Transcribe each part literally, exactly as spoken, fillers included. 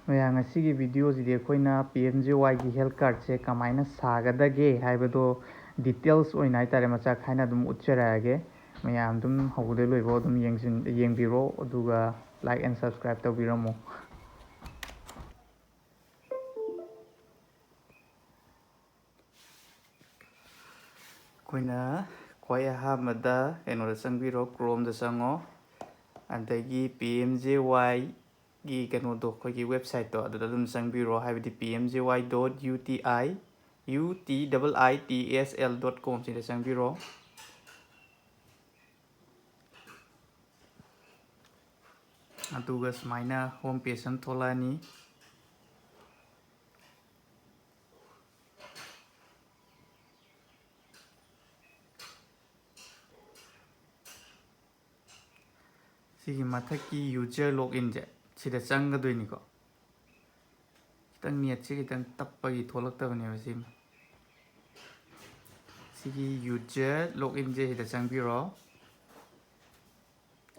ꯃꯌꯥꯝ, ꯉꯁꯤꯒꯤ video ꯁꯤꯗꯤ ꯑꯩꯈꯣꯏꯅ P M J Y ꯒꯤ health card ꯁꯦ ꯀꯃꯥꯏꯅ ꯁꯥꯒꯗꯒꯦ ꯍꯥꯏꯕꯗꯣ details ꯑꯣꯏꯅ ꯍꯥꯏꯇꯥꯔꯦ, ꯃꯆꯥꯛ ꯈꯥꯏꯅ ꯑꯗꯨꯝ ꯎꯠꯆꯔꯛꯑꯒꯦ꯫ ꯃꯌꯥꯝ ꯑꯗꯨꯝ ꯍꯧꯕꯗꯩ ꯂꯣꯏꯕꯧ ꯑꯗꯨꯝ ꯌꯦꯡꯁꯤꯟ-, ꯌꯦꯡꯕꯤꯔꯣ, ꯑꯗꯨꯒ like and subscribe ꯇꯧꯕꯤꯔꯝꯃꯣ꯫ ꯑꯩꯈꯣꯏꯅ ꯈ꯭ꯋꯥꯏ ꯑꯍꯥꯟꯕꯗ ꯀꯩꯅꯣꯗ ꯆꯪꯕꯤꯔꯣ, Chrome ꯗ ꯆꯪꯉꯣ꯫ ꯑꯗꯒꯤ P M J Y ꯒꯤ ꯀꯩꯅꯣꯗꯣ, ꯑꯩꯈꯣꯏꯒꯤ website ꯇꯣ, ꯑꯗꯨꯗ ꯑꯗꯨꯝ ꯆꯪꯕꯤꯔꯣ, ꯍꯥꯏꯕꯗꯤ P M J Y dot U T I, U T I I T S L dot com ꯁꯤꯗ ꯆꯪꯕꯤꯔꯣ꯫ ꯑꯗꯨꯒ ꯁꯨꯃꯥꯏꯅ home page ꯑꯃ ꯊꯣꯛꯂꯛꯑꯅꯤ꯫ ꯁꯤꯒꯤ ꯃꯊꯛꯀꯤ user login ꯁꯦ, ꯁꯤꯗ ꯆꯪꯒꯗꯣꯏꯅꯤꯀꯣ꯫ ꯈꯤꯇꯪ net ꯁꯦ ꯈꯤꯇꯪ ꯇꯞꯄꯒꯤ ꯊꯣꯛꯂꯛꯇꯕꯅꯦꯕ ꯁꯤꯃ꯫ ꯁꯤꯒꯤ user login ꯁꯦ ꯁꯤꯗ ꯆꯪꯕꯤꯔꯣ꯫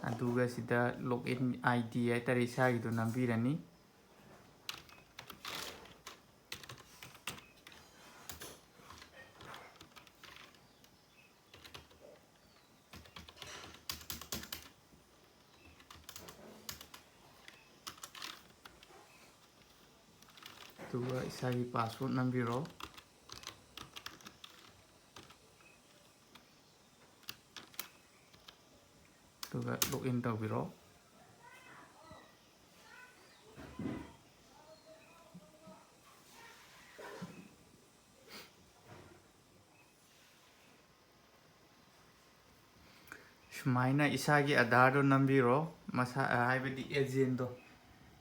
ꯑꯗꯨꯒ ꯁꯤꯗ login I D ꯍꯥꯏꯇꯥꯔꯦ, ꯏꯁꯥꯒꯤꯗꯣ ꯅꯝꯕꯤꯔꯅꯤ꯫ ꯑꯗꯨꯒ ꯏꯁꯥꯒꯤ password ꯅꯝꯕꯤꯔꯣ꯫ ꯑꯗꯨꯒ login ꯇꯧꯕꯤꯔꯣ꯫ ꯁꯨꯃꯥꯏꯅ ꯏꯁꯥꯒꯤ ꯑꯙꯥꯔꯗꯣ ꯅꯝꯕꯤꯔꯣ, ꯃꯁꯥ, ꯍꯥꯏꯕꯗꯤ agent ꯗꯣ,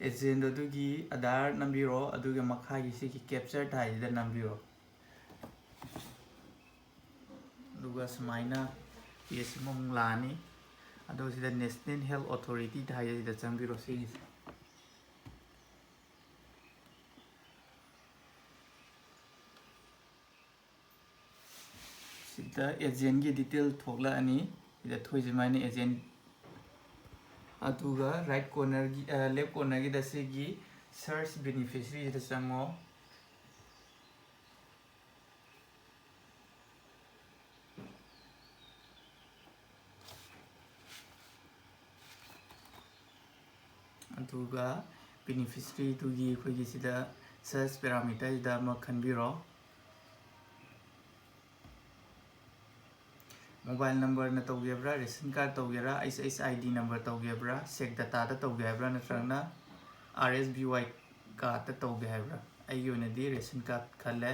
agent ꯗꯣ ꯑꯗꯨꯒꯤ ꯑꯙꯥꯔ ꯅꯝꯕꯤꯔꯣ, ꯑꯗꯨꯒ ꯃꯈꯥꯒꯤ ꯁꯤꯒꯤ captcha ꯊꯥꯏꯁꯤꯗ ꯅꯝꯕꯤꯔꯣ꯫ ꯑꯗꯨꯒ ꯁꯨꯃꯥꯏꯅ page ꯑꯃꯃꯨꯛ ꯂꯥꯛꯑꯅꯤ꯫ ꯑꯗꯨꯒ ꯁꯤꯗ National Health Authority ꯊꯥꯏꯁꯤꯗ ꯆꯪꯕꯤꯔꯣ, ꯁꯤꯒꯤꯁꯦ꯫ ꯁꯤꯗ agent ꯒꯤ detail ꯊꯣꯛꯂꯛꯑꯅꯤ꯫ ꯁꯤꯗ ꯊꯣꯛꯏ ꯁꯨꯃꯥꯏꯅ agent, ꯑꯗꯨꯒ right corner ꯒꯤ, ꯑ, left corner ꯒꯤꯗ ꯁꯤꯒꯤ Search beneficiaryꯁꯤꯗ ꯆꯪꯉꯣ꯫ ꯑꯗꯨꯒ beneficiaryꯗꯨꯒꯤ ꯑꯩꯈꯣꯏꯒꯤ ꯁꯤꯗ search parameterꯁꯤꯗ ꯑꯃ ꯈꯟꯕꯤꯔꯣ꯫ Mobile numberꯅ ꯇꯧꯒꯦ ꯍꯥꯏꯕ꯭ꯔꯥ, ration card ꯇꯧꯒꯦꯔꯥ, H H I D number ꯇꯧꯒꯦ ꯍꯥꯏꯕ꯭ꯔꯥ, sec dataꯗ ꯇꯧꯒꯦ ꯍꯥꯏꯕ꯭ꯔꯥ, ꯅꯠꯇ꯭ꯔꯒꯅ R S B Y cardꯇ ꯇꯧꯒꯦ ꯍꯥꯏꯕ꯭ꯔꯥ? ꯑꯩꯒꯤ ꯑꯣꯏꯅꯗꯤ ration card ꯈꯜꯂꯦ꯫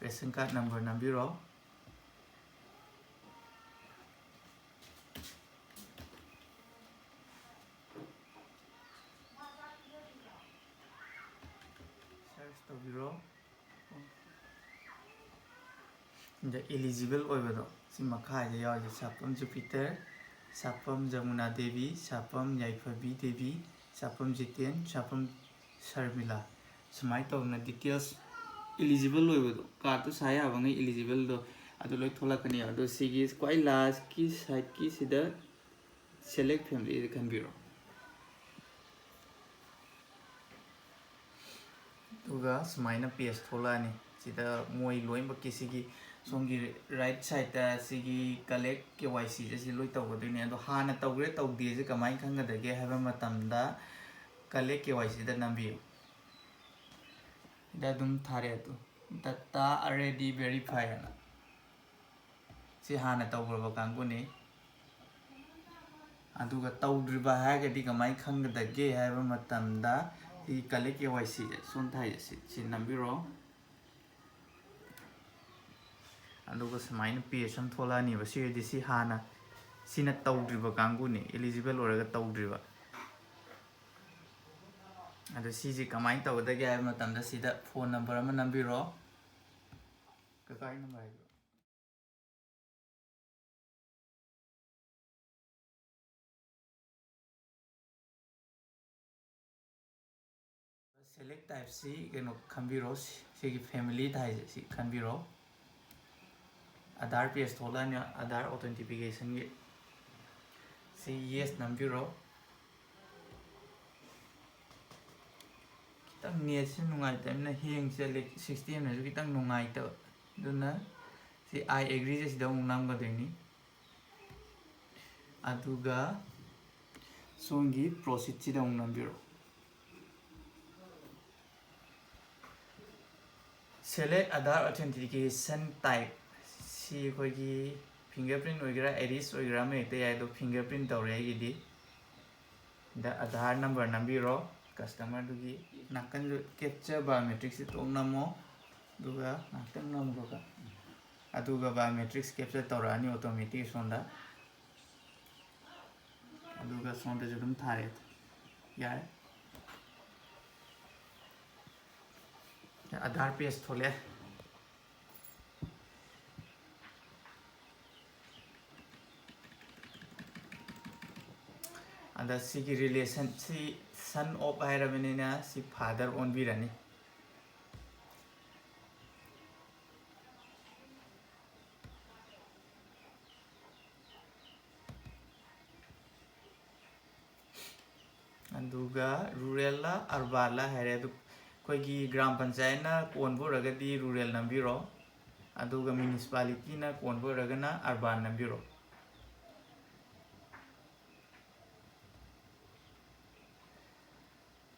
Ration card number ꯅꯝꯕꯤꯔꯣ꯫ Search ꯇꯧꯕꯤꯔꯣ꯫ ꯑꯗ eligible ꯑꯣꯏꯕꯗꯣ ꯁꯤ ꯃꯈꯥꯗ ꯌꯥꯎꯔꯤꯁꯦ: ꯁꯥꯄꯝ ꯖꯨꯄꯤꯇꯔ, ꯁꯥꯄꯝ ꯖꯃꯨꯅꯥ ꯗꯦꯕꯤ, ꯁꯥꯄꯝ ꯌꯥꯏꯐꯕꯤ ꯗꯦꯕꯤ, ꯁꯥꯄꯝ ꯖꯤꯇꯦꯟ, ꯁꯥꯄꯝ ꯁꯔꯃꯤꯂꯥ꯫ ꯁꯨꯃꯥꯏꯅ ꯇꯧꯗꯅ details eligible ꯑꯣꯏꯕꯗꯣ, cardꯇꯣ ꯁꯥ ꯌꯥꯕꯉꯩ eligibleꯗꯣ ꯑꯗꯨ ꯂꯣꯏ ꯊꯣꯛꯂꯛꯀꯅꯤ꯫ ꯑꯗꯣ ꯁꯤꯒꯤ ꯈ꯭ꯋꯥꯏ lastꯀꯤ sideꯀꯤ ꯁꯤꯗ select familyꯁꯦ ꯈꯟꯕꯤꯔꯣ꯫ ꯑꯗꯨꯒ ꯁꯨꯃꯥꯏꯅ page ꯊꯣꯛꯂꯛꯑꯅꯤ꯫ ꯁꯤꯗ ꯃꯣꯏ ꯂꯣꯏꯅꯃꯛꯀꯤ ꯁꯤꯒꯤ ꯁꯣꯝꯒꯤ right sideꯇ ꯁꯤꯒꯤ collect K Y Cꯁꯦ ꯁꯤ ꯂꯣꯏ ꯇꯧꯒꯗꯣꯏꯅꯦ꯫ ꯑꯗꯣ ꯍꯥꯟꯅ ꯇꯧꯈ꯭ꯔꯦ ꯇꯧꯗꯦꯁꯦ ꯀꯃꯥꯏꯅ ꯈꯪꯒꯗꯒꯦ ꯍꯥꯏꯕ ꯃꯇꯝꯗ collect K Y Cꯗ ꯅꯝꯕꯤꯌꯨ꯫ ꯁꯤꯗ ꯑꯗꯨꯝ ꯊꯥꯔꯛꯑꯦ ꯑꯗꯨ data already verify ꯍꯥꯏꯅ꯫ ꯁꯤ ꯍꯥꯟꯅ ꯇꯧꯈ꯭ꯔꯕ ꯀꯥꯡꯕꯨꯅꯤ꯫ ꯑꯗꯨꯒ ꯇꯧꯗ꯭ꯔꯤꯕ ꯍꯥꯏꯔꯒꯗꯤ ꯀꯃꯥꯏꯅ ꯈꯪꯒꯗꯒꯦ ꯍꯥꯏꯕ ꯃꯇꯝꯗ ꯁꯤ collect K Y Cꯁꯦ ꯁꯣꯝ ꯊꯥꯏꯁꯦ ꯁꯤ, ꯁꯤ ꯅꯝꯕꯤꯔꯣ꯫ ꯑꯗꯨꯒ ꯁꯨꯃꯥꯏꯅ page ꯑꯃ ꯊꯣꯛꯂꯛꯑꯅꯤꯕ꯫ ꯁꯤ ꯑꯣꯏꯔꯗꯤ ꯁꯤ ꯍꯥꯟꯅ ꯁꯤꯅ ꯇꯧꯗ꯭ꯔꯤꯕ ꯀꯥꯡꯕꯨꯅꯤ, eligible ꯑꯣꯏꯔꯒ ꯇꯧꯗ꯭ꯔꯤꯕ꯫ ꯑꯗꯣ ꯁꯤꯁꯦ ꯀꯃꯥꯏꯅ ꯇꯧꯒꯗꯒꯦ ꯍꯥꯏꯕ ꯃꯇꯝꯗ ꯁꯤꯗ phone number ꯑꯃ ꯅꯝꯕꯤꯔꯣ꯫ ꯀꯀꯥꯒꯤ number ꯍꯥꯏꯕꯤꯔꯣ꯫ Select typeꯁꯤ ꯀꯩꯅꯣ ꯈꯟꯕꯤꯔꯣ, ꯁꯤꯒꯤ family ꯍꯥꯏꯁꯦ ꯁꯤ ꯈꯟꯕꯤꯔꯣ꯫ Aadhaar page ꯊꯣꯛꯂꯛꯑꯅꯤ, Aadhaar authentificationꯒꯤ꯫ ꯁꯤ yes ꯅꯝꯕꯤꯔꯣ꯫ ꯈꯤꯇꯪ ꯅꯦꯠꯁꯦ ꯅꯨꯡꯉꯥꯏꯇꯕꯅꯤꯅ ꯍꯦꯡ ꯆꯠꯂꯦ, ꯁꯤꯁꯇꯦꯝꯅꯁꯨ ꯈꯤꯇꯪ ꯅꯨꯡꯉꯥꯏꯇꯕ꯫ ꯑꯗꯨꯅ ꯁꯤ "I agree"ꯁꯦ ꯁꯤꯗ ꯑꯃꯨꯛ ꯅꯝꯒꯗꯣꯏꯅꯤ꯫ ꯑꯗꯨꯒ ꯁꯣꯝꯒꯤ "Proceed"ꯁꯤꯗ ꯑꯃꯨꯛ ꯅꯝꯕꯤꯔꯣ꯫ "Select Aadhaar authentication type"꯫ ꯁꯤ ꯑꯩꯈꯣꯏꯒꯤ ꯐꯤꯡꯒꯔ ꯄ꯭ꯔꯤꯟ ꯑꯣꯏꯒꯦꯔꯥ, ꯑꯥꯏꯔꯤꯁ ꯑꯣꯏꯒꯦꯔꯥ, ꯑꯃ ꯍꯦꯛꯇ ꯌꯥꯏ꯫ ꯑꯗꯣ ꯐꯤꯡꯒꯔ ꯄ꯭ꯔꯤꯟ ꯇꯧꯔꯦ ꯑꯩꯒꯤꯗꯤ꯫ ꯗ "Aadhaar number" ꯅꯝꯕꯤꯔꯣ꯫ ꯀꯁꯇꯃꯔꯗꯨꯒꯤ ꯅꯥꯀꯟꯗ ꯀꯦꯞꯆꯔ ꯕꯥꯏꯑꯣꯃꯦꯇ꯭ꯔꯤꯛꯁꯁꯦ ꯇꯣꯛ ꯅꯝꯃꯣ꯫ ꯑꯗꯨꯒ ꯉꯥꯛꯇꯪ ꯅꯝꯈꯣꯀꯣ꯫ ꯑꯗꯨꯒ ꯕꯥꯏꯑꯣꯃꯦꯇ꯭ꯔꯤꯛꯁ ꯀꯦꯞꯆꯔ ꯇꯧꯔꯛꯑꯅꯤ ꯑꯣꯇꯣꯃꯦꯇꯤꯛ ꯁꯣꯝꯗ꯫ ꯑꯗꯨꯒ ꯁꯣꯝꯗꯁꯨ ꯑꯗꯨꯝ ꯊꯥꯔꯦ꯫ ꯌꯥꯔꯦ꯫ ꯑꯥꯙꯥꯔ ꯄꯦꯖ ꯊꯣꯛꯂꯛꯑꯦ꯫ ꯑꯗ ꯁꯤꯒꯤ ꯔꯤꯂꯦꯁꯟ, ꯁꯤ "son of" ꯍꯥꯏꯔꯕꯅꯤꯅ ꯁꯤ ꯐꯥꯗꯔ ꯑꯣꯟꯕꯤꯔꯅꯤ꯫ ꯑꯗꯨꯒ ꯔꯨꯔꯦꯜꯂ ꯑꯔꯕꯥꯟꯂ ꯍꯥꯏꯔꯦ꯫ ꯑꯗꯨ ꯑꯩꯈꯣꯏꯒꯤ ꯒ꯭ꯔꯥꯝ ꯄꯟꯆꯥꯌꯠꯅ ꯀꯣꯟꯕ ꯑꯣꯏꯔꯒꯗꯤ ꯔꯨꯔꯦꯜ ꯅꯝꯕꯤꯔꯣ, ꯑꯗꯨꯒ ꯃ꯭ꯌꯨꯅꯤꯁꯤꯄꯥꯂꯤꯇꯤꯅ ꯀꯣꯟꯕ ꯑꯣꯏꯔꯒꯅ ꯑꯔꯕꯥꯟ ꯅꯝꯕꯤꯔꯣ꯫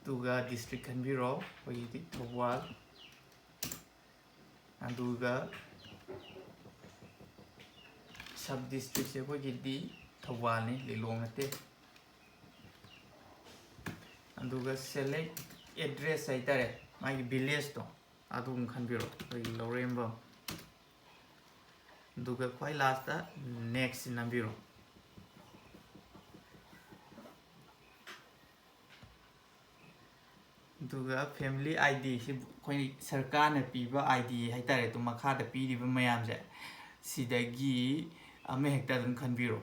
ꯑꯗꯨꯒ ꯗꯤꯁꯇ꯭ꯔꯤꯛ ꯈꯟꯕꯤꯔꯣ, ꯑꯩꯈꯣꯏꯒꯤꯗꯤ ꯊꯧꯕꯥꯜ꯫ ꯑꯗꯨꯒ ꯁꯕ ꯗꯤꯁꯇ꯭ꯔꯤꯛꯁꯦ ꯑꯩꯈꯣꯏꯒꯤꯗꯤ ꯊꯧꯕꯥꯜꯅꯤ, ꯂꯤꯂꯣꯡ ꯅꯠꯇꯦ꯫ ꯑꯗꯨꯒ select address ꯍꯥꯏꯇꯥꯔꯦ, ꯃꯥꯒꯤ ꯚꯤꯂꯦꯖꯇꯣ ꯑꯗꯨꯝ ꯈꯟꯕꯤꯔꯣ, ꯑꯩꯈꯣꯏꯒꯤ ꯂꯧꯔꯦꯝꯕꯝ꯫ ꯑꯗꯨꯒ ꯈ꯭ꯋꯥꯏ ꯂꯥꯁꯇ next ꯅꯝꯕꯤꯔꯣ꯫ ꯑꯗꯨꯒ family ID ꯁꯤ ꯑꯩꯈꯣꯏ ꯁꯔꯀꯥꯔꯅ ꯄꯤꯕ ID ꯍꯥꯏꯇꯥꯔꯦ, ꯑꯗꯨꯝ ꯃꯈꯥꯗ ꯄꯤꯔꯤꯕ ꯃꯌꯥꯝꯁꯦ ꯁꯤꯗꯒꯤ ꯑꯃꯍꯦꯛꯇ ꯑꯗꯨꯝ ꯈꯟꯕꯤꯔꯣ꯫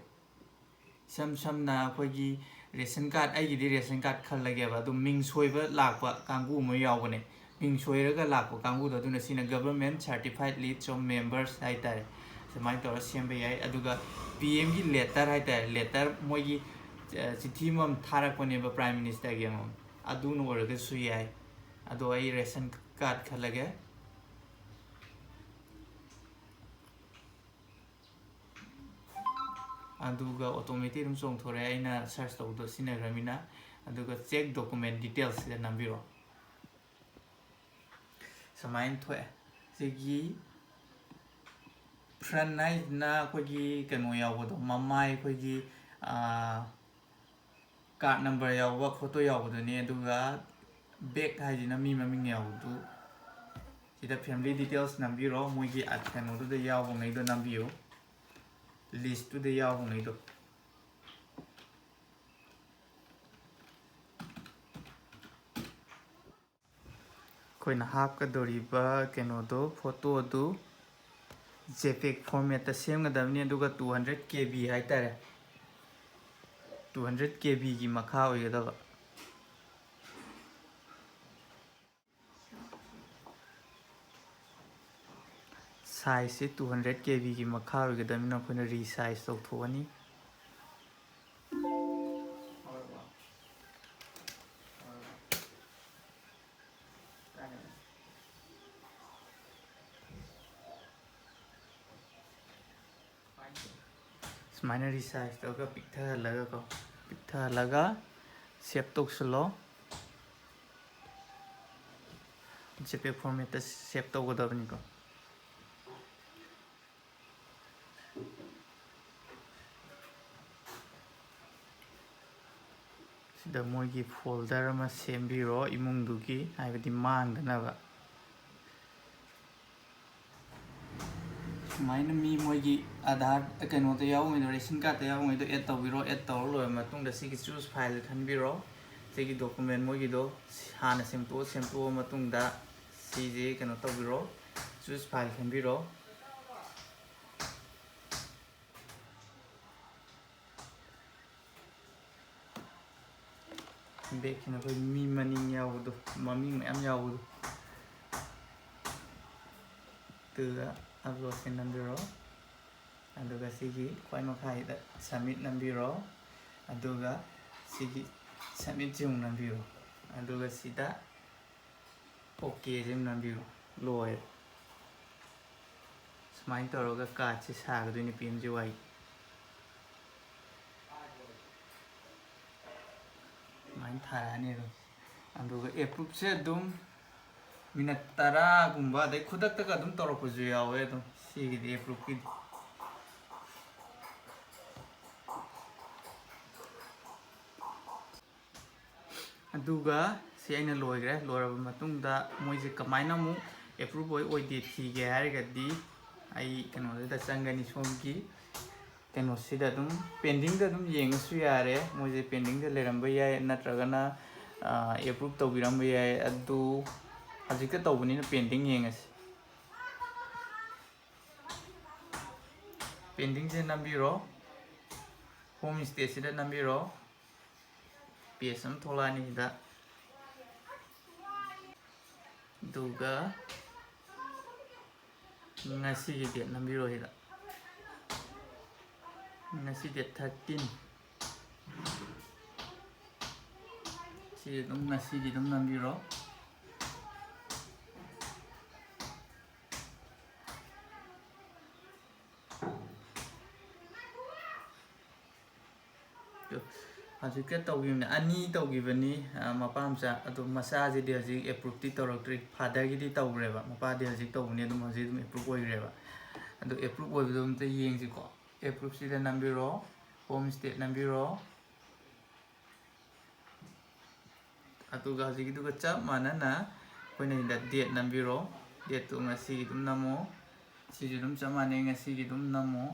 ꯏꯁꯝ ꯁꯝꯅ ꯑꯩꯈꯣꯏꯒꯤ ꯔꯦꯁꯟ ꯀꯥꯔꯗ, ꯑꯩꯒꯤꯗꯤ ꯔꯦꯁꯟ ꯀꯥꯔꯗ ꯈꯜꯂꯒꯦꯕ, ꯑꯗꯨꯝ ꯃꯤꯡ ꯁꯣꯏꯕ ꯂꯥꯛꯄ ꯀꯥꯡꯕꯨ ꯑꯃ ꯌꯥꯎꯕꯅꯦ, ꯃꯤꯡ ꯁꯣꯏꯔꯒ ꯂꯥꯛꯄ ꯀꯥꯡꯕꯨꯗꯣ, ꯑꯗꯨꯅ ꯁꯤꯅ "Government Certified List of Members" ꯍꯥꯏꯇꯥꯔꯦ, ꯁꯨꯃꯥꯏꯅ ꯇꯧꯔꯒ ꯁꯦꯝꯕ ꯌꯥꯏ꯫ ꯑꯗꯨꯒ ꯄꯤ ꯑꯦꯝꯒꯤ letter ꯍꯥꯏꯇꯥꯔꯦ, letter ꯃꯣꯏꯒꯤ, ꯑ, ꯆꯤꯊꯤ ꯑꯃꯃꯝ ꯊꯥꯔꯛꯄꯅꯦꯕ, Prime Ministerꯒꯤ ꯑꯃꯃꯝ, ꯑꯗꯨꯅ ꯑꯣꯏꯔꯒꯁꯨ ꯌꯥꯏ꯫ ꯑꯗꯣ ꯑꯩ ration card ꯈꯜꯂꯒꯦ꯫ ꯑꯗꯨꯒ automatic ꯑꯗꯨꯝ ꯆꯣꯡꯊꯣꯔꯛꯑꯦ, ꯑꯩꯅ search ꯇꯧꯕꯗꯣ ꯁꯤꯖꯤꯟꯅꯈ꯭ꯔꯃꯤꯅ꯫ ꯑꯗꯨꯒ check document details ꯁꯤꯗ ꯅꯝꯕꯤꯔꯣ꯫ ꯁꯨꯃꯥꯏꯅ ꯊꯣꯛꯑꯦ꯫ ꯁꯤꯒꯤ front ꯍꯥꯏꯁꯤꯅ ꯑꯩꯈꯣꯏꯒꯤ ꯀꯩꯅꯣ ꯌꯥꯎꯕꯗꯣ, ꯃꯃꯥꯏ ꯑꯩꯈꯣꯏꯒꯤ, ꯑꯥ, card number ꯌꯥꯎꯕ, photo ꯌꯥꯎꯕꯗꯨꯅꯤ꯫ ꯑꯗꯨꯒ back ꯍꯥꯏꯁꯤꯅ ꯃꯤ ꯃꯃꯤꯡ ꯌꯥꯎꯕꯗꯨ꯫ ꯁꯤꯗ family details ꯅꯝꯕꯤꯔꯣ, ꯃꯣꯏꯒꯤ ꯑ-, ꯀꯩꯅꯣꯗꯨꯗ ꯌꯥꯎꯕꯉꯩꯗꯣ ꯅꯝꯕꯤꯌꯨ, list ꯇꯨꯗ ꯌꯥꯎꯕꯉꯩꯗꯣ꯫ ꯑꯩꯈꯣꯏꯅ ꯍꯥꯞꯀꯗꯧꯔꯤꯕ ꯀꯩꯅꯣꯗꯣ, photo ꯗꯨ JPEG format ꯇ ꯁꯦꯝꯒꯗꯕꯅꯤ, ꯑꯗꯨꯒ two hundred KB ꯍꯥꯏꯇꯥꯔꯦ, two hundred KB ꯒꯤ ꯃꯈꯥ ꯑꯣꯏꯒꯗꯕ꯫ Size ꯁꯦ two hundred KB ꯒꯤ ꯃꯈꯥ ꯑꯣꯏꯒꯗꯕꯅꯤꯅ ꯑꯩꯈꯣꯏꯅ resize ꯇꯧꯊꯣꯛꯑꯅꯤ꯫ ꯁꯨꯃꯥꯏꯅ resize ꯇꯧꯔꯒ ꯄꯤꯛꯊꯍꯜꯂꯒꯀꯣ, ꯄꯤꯛꯊꯍꯜꯂꯒ save ꯇꯧꯁꯤꯜꯂꯣ꯫ JPEG format ꯇ save ꯇꯧꯒꯗꯕꯅꯤꯀꯣ꯫ ꯁꯤꯗ ꯃꯣꯏꯒꯤ folder ꯑꯃ ꯁꯦꯝꯕꯤꯔꯣ, ꯏꯃꯨꯡꯗꯨꯒꯤ, ꯍꯥꯏꯕꯗꯤ ꯃꯥꯡꯗꯅꯕ꯫ ꯁꯨꯃꯥꯏꯅ ꯃꯤ ꯃꯣꯏꯒꯤ ꯑꯥꯙꯥꯔ ꯀꯩꯅꯣꯗ ꯌꯥꯎꯕꯉꯩꯗꯣ, ration card ꯇ ꯌꯥꯎꯕꯉꯩꯗꯣ add ꯇꯧꯕꯤꯔꯣ꯫ Add ꯇꯧꯔ ꯂꯣꯏꯔ ꯃꯇꯨꯡꯗ ꯁꯤꯒꯤ choose file ꯈꯟꯕꯤꯔꯣ꯫ ꯁꯤꯒꯤ document ꯃꯣꯏꯒꯤꯗꯣ ꯍꯥꯟꯅ ꯁꯦꯝꯇꯣꯛꯑꯣ, ꯁꯦꯝꯇꯣꯛꯑ ꯃꯇꯨꯡꯗ ꯁꯤꯁꯦ ꯀꯩꯅꯣ ꯇꯧꯕꯤꯔꯣ, choose file ꯈꯟꯕꯤꯔꯣ꯫ Back ꯁꯤꯅ ꯑꯩꯈꯣꯏ ꯃꯤ ꯃꯃꯤꯡ ꯌꯥꯎꯕꯗꯣ, ꯃꯃꯤꯡ ꯃꯌꯥꯝ ꯌꯥꯎꯕꯗꯣ, ꯑꯗꯨꯗ upload ꯁꯦ ꯅꯝꯕꯤꯔꯣ꯫ ꯑꯗꯨꯒ ꯁꯤꯒꯤ ꯈ꯭ꯋꯥꯏ ꯃꯈꯥꯒꯤꯗ submit ꯅꯝꯕꯤꯔꯣ꯫ ꯑꯗꯨꯒ ꯁꯤꯒꯤ submit ꯁꯤ ꯑꯃꯨꯛ ꯅꯝꯕꯤꯔꯣ꯫ ꯑꯗꯨꯒ ꯁꯤꯗ ꯑꯣꯀꯦꯁꯦ ꯑꯃ ꯅꯝꯕꯤꯔꯣ꯫ ꯂꯣꯏꯔꯦ꯫ ꯁꯨꯃꯥꯏꯅ ꯇꯧꯔꯒ ꯀꯥꯔꯠꯁꯦ ꯁꯥꯒꯗꯣꯏꯅꯦ ꯄꯤ ꯑꯦꯝ ꯖꯤ ꯋꯥꯏ꯫ ꯁꯨꯃꯥꯏꯅ ꯊꯥꯔꯛꯑꯅꯤ ꯑꯗꯨꯝ꯫ ꯑꯗꯨꯒ ꯑꯦꯄ꯭ꯔꯨꯞꯁꯦ ꯑꯗꯨꯝ ꯃꯤꯅꯠ ꯇꯔꯥꯒꯨꯝꯕ, ꯑꯗꯩ ꯈꯨꯗꯛꯇꯒ ꯑꯗꯨꯝ ꯇꯧꯔꯛꯄꯁꯨ ꯌꯥꯎꯋꯦ꯫ ꯑꯗꯨꯝ ꯁꯤꯒꯤꯗꯤ ꯑꯦꯄ꯭ꯔꯨꯞꯀꯤꯗꯤ꯫ ꯑꯗꯨꯒ ꯁꯤ ꯑꯩꯅ ꯂꯣꯏꯈ꯭ꯔꯦ꯫ ꯂꯣꯏꯔꯕ ꯃꯇꯨꯡꯗ ꯃꯣꯏꯁꯦ ꯀꯃꯥꯏꯅ ꯑꯃꯨꯛ ꯑꯦꯄ꯭ꯔꯨꯞ ꯑꯣꯏ ꯑꯣꯏꯗꯦ ꯊꯤꯒꯦ ꯍꯥꯏꯔꯒꯗꯤ, ꯑꯩ ꯀꯩꯅꯣꯁꯤꯗ ꯆꯪꯒꯅꯤ, ꯁꯣꯝꯒꯤ ꯀꯩꯅꯣꯁꯤꯗ ꯑꯗꯨꯝ ꯄꯦꯟꯗꯤꯡꯗ ꯑꯗꯨꯝ ꯌꯦꯡꯉꯁꯨ ꯌꯥꯔꯦ꯫ ꯃꯣꯏꯁꯦ ꯄꯦꯟꯗꯤꯡꯗ ꯂꯩꯔꯝꯕ ꯌꯥꯏ, ꯅꯠꯇ꯭ꯔꯒꯅ ꯑꯦꯄ꯭ꯔꯨꯞ ꯇꯧꯕꯤꯔꯝꯕ ꯌꯥꯏ꯫ ꯑꯗꯨ ꯍꯧꯖꯤꯛꯇ ꯇꯧꯕꯅꯤꯅ ꯄꯦꯟꯗꯤꯡ ꯌꯦꯡꯉꯁꯤ꯫ ꯄꯦꯟꯗꯤꯡꯁꯦ ꯅꯝꯕꯤꯔꯣ꯫ ꯍꯣꯝ ꯁ꯭ꯇꯦꯠꯁꯤꯗ ꯅꯝꯕꯤꯔꯣ꯫ ꯄꯦꯖ ꯑꯃ ꯊꯣꯛꯂꯛꯑꯅꯤ ꯁꯤꯗ꯫ ꯑꯗꯨꯒ ꯉꯁꯤꯒꯤ ꯗꯦꯠ ꯅꯝꯕꯤꯔꯣ ꯁꯤꯗ꯫ ꯉꯁꯤ ꯗꯦꯠ ꯊꯥꯔꯇꯤꯟ꯫ ꯁꯤ ꯑꯗꯨꯝ ꯉꯁꯤꯒꯤ ꯑꯗꯨꯝ ꯅꯝꯕꯤꯔꯣ꯫ ꯑꯗꯨ ꯍꯧꯖꯤꯛꯇ ꯇꯧꯈꯤꯕꯅꯤ, ꯑꯅꯤ ꯇꯧꯈꯤꯕꯅꯤ, ꯑ, ꯃꯄꯥ ꯃꯆꯥ꯫ ꯑꯗꯨ ꯃꯆꯥꯁꯤꯗꯤ ꯍꯧꯖꯤꯛ ꯑꯦꯄ꯭ꯔꯨꯞꯇꯤ ꯇꯧꯔꯛꯇ꯭ꯔꯤ꯫ ꯐꯥꯗꯔꯒꯤꯗꯤ ꯇꯧꯈ꯭ꯔꯦꯕ, ꯃꯄꯥꯗꯤ ꯍꯧꯖꯤꯛ ꯇꯧꯕꯅꯤ, ꯑꯗꯨꯝ ꯍꯧꯖꯤꯛ ꯑꯗꯨꯝ ꯑꯦꯄ꯭ꯔꯨꯞ ꯑꯣꯏꯈ꯭ꯔꯦꯕ꯫ ꯑꯗꯨ ꯑꯦꯄ꯭ꯔꯨꯞ ꯑꯣꯏꯕꯗꯣ ꯑꯝꯇ ꯌꯦꯡꯁꯤꯀꯣ꯫ ꯑꯦꯄ꯭ꯔꯨꯞꯁꯤꯗ ꯅꯝꯕꯤꯔꯣ, ꯍꯣꯝ ꯁ꯭ꯇꯦꯠ ꯅꯝꯕꯤꯔꯣ꯫ ꯑꯗꯨꯒ ꯍꯧꯖꯤꯛꯀꯤꯗꯨꯒ ꯆꯞ ꯃꯥꯟꯅꯅ ꯑꯩꯈꯣꯏꯅ ꯁꯤꯗ ꯗꯦꯠ ꯅꯝꯕꯤꯔꯣ꯫ ꯗꯦꯠꯇꯨ ꯉꯁꯤꯒꯤ ꯑꯗꯨꯝ ꯅꯝꯃꯣ꯫ ꯁꯤꯁꯨ ꯑꯗꯨꯝ ꯆꯞ ꯃꯥꯟꯅꯩ, ꯉꯁꯤꯒꯤ ꯑꯗꯨꯝ ꯅꯝꯃꯣ꯫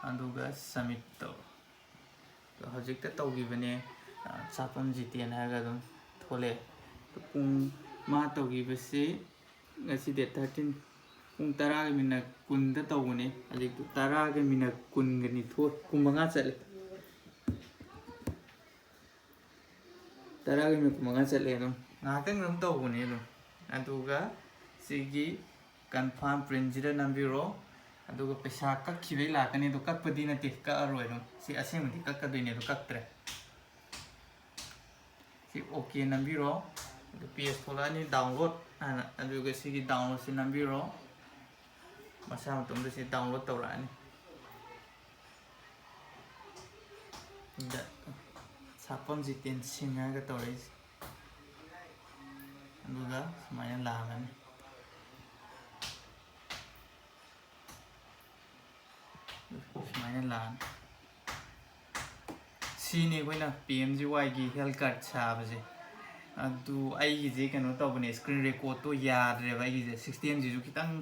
ꯑꯗꯨꯒ ꯁꯕꯃꯤꯠ ꯇꯧꯔꯣ꯫ ꯑꯗꯣ ꯍꯧꯖꯤꯛꯇ ꯇꯧꯈꯤꯕꯅꯦ, ꯑ, ꯆꯥꯛꯐꯝ ꯖꯤꯇꯦꯟ ꯍꯥꯏꯔꯒ ꯑꯗꯨꯝ ꯊꯣꯛꯂꯛꯑꯦ꯫ ꯑꯗꯣ ꯄꯨꯡ ꯃꯥ ꯇꯧꯈꯤꯕꯁꯤ ꯉꯁꯤ ꯗꯦꯠ ꯊꯥꯔꯇꯤꯟ, ꯄꯨꯡ ꯇꯔꯥꯒ ꯃꯤꯅꯠ ꯀꯨꯟꯗ ꯇꯧꯕꯅꯦ꯫ ꯍꯧꯖꯤꯛꯇꯤ ꯇꯔꯥꯒ ꯃꯤꯅꯠ ꯀꯨꯟꯒ ꯅꯤꯊꯣꯏ, ꯀꯨꯟꯃꯉꯥ ꯆꯠꯂꯦ꯫ ꯇꯔꯥꯒ ꯃꯤꯅꯤꯠ ꯀꯨꯟꯃꯉꯥ ꯆꯠꯂꯦ ꯑꯗꯨꯝ꯫ ꯉꯥꯏꯍꯥꯛꯇꯪ ꯑꯗꯨꯝ ꯇꯧꯕꯅꯦ ꯑꯗꯨꯝ꯫ ꯑꯗꯨꯒ ꯁꯤꯒꯤ ꯀꯟꯐꯥꯔꯝ ꯄ꯭ꯔꯤꯟꯁꯤꯗ ꯅꯝꯕꯤꯔꯣ꯫ ꯑꯗꯨꯒ ꯄꯩꯁꯥ ꯀꯛꯈꯤꯕꯩ ꯂꯥꯛꯀꯅꯤ, ꯑꯗꯣ ꯀꯛꯄꯗꯤ ꯅꯠꯇꯦ, ꯀꯛꯑꯔꯣꯏ ꯑꯗꯨꯝ꯫ ꯁꯤ ꯑꯁꯦꯡꯕꯗꯤ ꯀꯛꯀꯗꯣꯏꯅꯦ, ꯑꯗꯣ ꯀꯛꯇ꯭ꯔꯦ꯫ ꯁꯤ ꯑꯣꯀꯦ ꯅꯝꯕꯤꯔꯣ꯫ ꯄꯦꯖ ꯊꯣꯛꯂꯛꯑꯅꯤ, ꯗꯥꯎꯟꯂꯣꯗ ꯍꯥꯏꯅ꯫ ꯑꯗꯨꯒ ꯁꯤꯒꯤ ꯗꯥꯎꯟꯂꯣꯗꯁꯤ ꯅꯝꯕꯤꯔꯣ, ꯃꯁꯥ ꯃꯇꯣꯝꯇ ꯁꯤ ꯗꯥꯎꯟꯂꯣꯗ ꯇꯧꯔꯛꯑꯅꯤ꯫ ꯁꯤꯗ ꯁꯥꯄꯝ ꯖꯤꯇꯦꯟ ꯁꯤꯡ ꯍꯥꯏꯔꯒ ꯇꯧꯔꯛꯏꯁꯦ꯫ ꯑꯗꯨꯒ ꯁꯨꯃꯥꯏꯅ ꯂꯥꯛꯑꯒꯅꯤ꯫ ꯁꯨꯃꯥꯏꯅ ꯂꯥꯛꯑꯅꯤ꯫ ꯁꯤꯅꯤ ꯑꯩꯈꯣꯏꯅ ꯄꯤ ꯑꯦꯝ ꯖꯤ ꯋꯥꯏꯒꯤ ꯍꯦꯜꯊ ꯀꯥꯔꯗ ꯁꯥꯕꯁꯦ꯫ ꯑꯗꯨ ꯑꯩꯒꯤꯁꯦ ꯀꯩꯅꯣ ꯇꯧꯕꯅꯦ, ꯁ꯭ꯀ꯭ꯔꯤꯟ ꯔꯦꯀꯣꯔꯠꯇꯣ ꯌꯥꯗ꯭ꯔꯦꯕ꯫ ꯑꯩꯒꯤꯁꯦ ꯁꯤꯁꯇꯦꯝꯁꯤꯁꯨ ꯈꯤꯇꯪ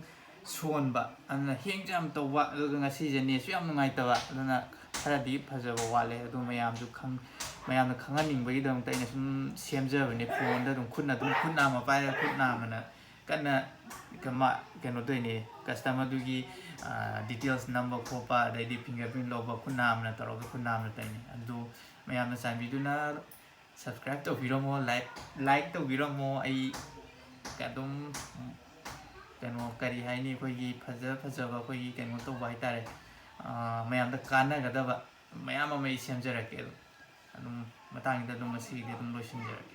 ꯁꯣꯟꯕ, ꯑꯗꯨꯅ ꯍꯦꯡꯁꯨ ꯌꯥꯝ ꯇꯧꯕ, ꯑꯗꯨꯒ ꯉꯁꯤꯁꯦ ꯅꯦꯠꯁꯨ ꯌꯥꯝ ꯅꯨꯡꯉꯥꯏꯇꯕ, ꯑꯗꯨꯅ ꯈꯔꯗꯤ ꯐꯖꯕ ꯋꯥꯠꯂꯦ꯫ ꯑꯗꯨ ꯃꯌꯥꯝꯁꯨ ꯈꯪ-, ꯃꯌꯥꯝꯅ ꯈꯪꯍꯟꯅꯤꯡꯕꯒꯤꯗꯃꯛꯇ ꯑꯩꯅ ꯁꯨꯝ ꯁꯦꯝꯖꯕꯅꯦ꯫ ꯐꯣꯟꯗ ꯑꯗꯨꯝ ꯈꯨꯠꯅ ꯑꯗꯨꯝ, ꯈꯨꯠ ꯅꯥꯝꯃ ꯄꯥꯏꯔꯒ ꯈꯨꯠ ꯅꯥꯝꯃꯅ ꯀꯟꯅ ꯀꯃ-, ꯀꯩꯅꯣ ꯇꯧꯔꯤꯅꯦ, ꯀꯁꯇꯃꯔꯗꯨꯒꯤ ꯗꯤꯇꯦꯜꯁ ꯅꯝꯕ ꯈꯣꯠꯄ, ꯑꯗꯩꯗꯤ ꯐꯤꯡꯒꯔ ꯄ꯭ꯔꯤꯟ ꯂꯧꯕ ꯈꯨꯠ ꯅꯥꯝꯃꯅ ꯇꯧꯔꯒ ꯈꯨꯠ ꯅꯥꯝꯃꯅ ꯇꯧꯔꯤꯅꯦ꯫ ꯑꯗꯨ ꯃꯌꯥꯝꯅ ꯆꯥꯟꯕꯤꯗꯨꯅ ꯁꯕꯁꯀ꯭ꯔꯥꯏꯕ ꯇꯧꯕꯤꯔꯝꯃꯣ, ꯂꯥꯏꯛ, ꯂꯥꯏꯛ ꯇꯧꯕꯤꯔꯝꯃꯣ꯫ ꯑꯩ ꯑꯗꯨꯝ ꯀꯩꯅꯣ, ꯀꯔꯤ ꯍꯥꯏꯅꯤ, ꯑꯩꯈꯣꯏꯒꯤ ꯐꯖ ꯐꯖꯕ ꯑꯩꯈꯣꯏꯒꯤ ꯀꯩꯅꯣ ꯇꯧꯕ ꯍꯥꯏꯇꯥꯔꯦ, ꯃꯌꯥꯝꯗ ꯀꯥꯟꯅꯒꯗꯕ ꯃꯌꯥꯝ ꯑꯃ ꯑꯩ ꯁꯦꯝꯖꯔꯛꯀꯦ꯫ ꯑꯗꯨꯝ, ꯑꯗꯨꯝ ꯃꯇꯥꯡꯁꯤꯗ ꯑꯗꯨꯝ ꯉꯁꯤꯒꯤꯗꯤ ꯑꯗꯨꯝ ꯂꯣꯏꯁꯤꯟꯖꯔꯒꯦ꯫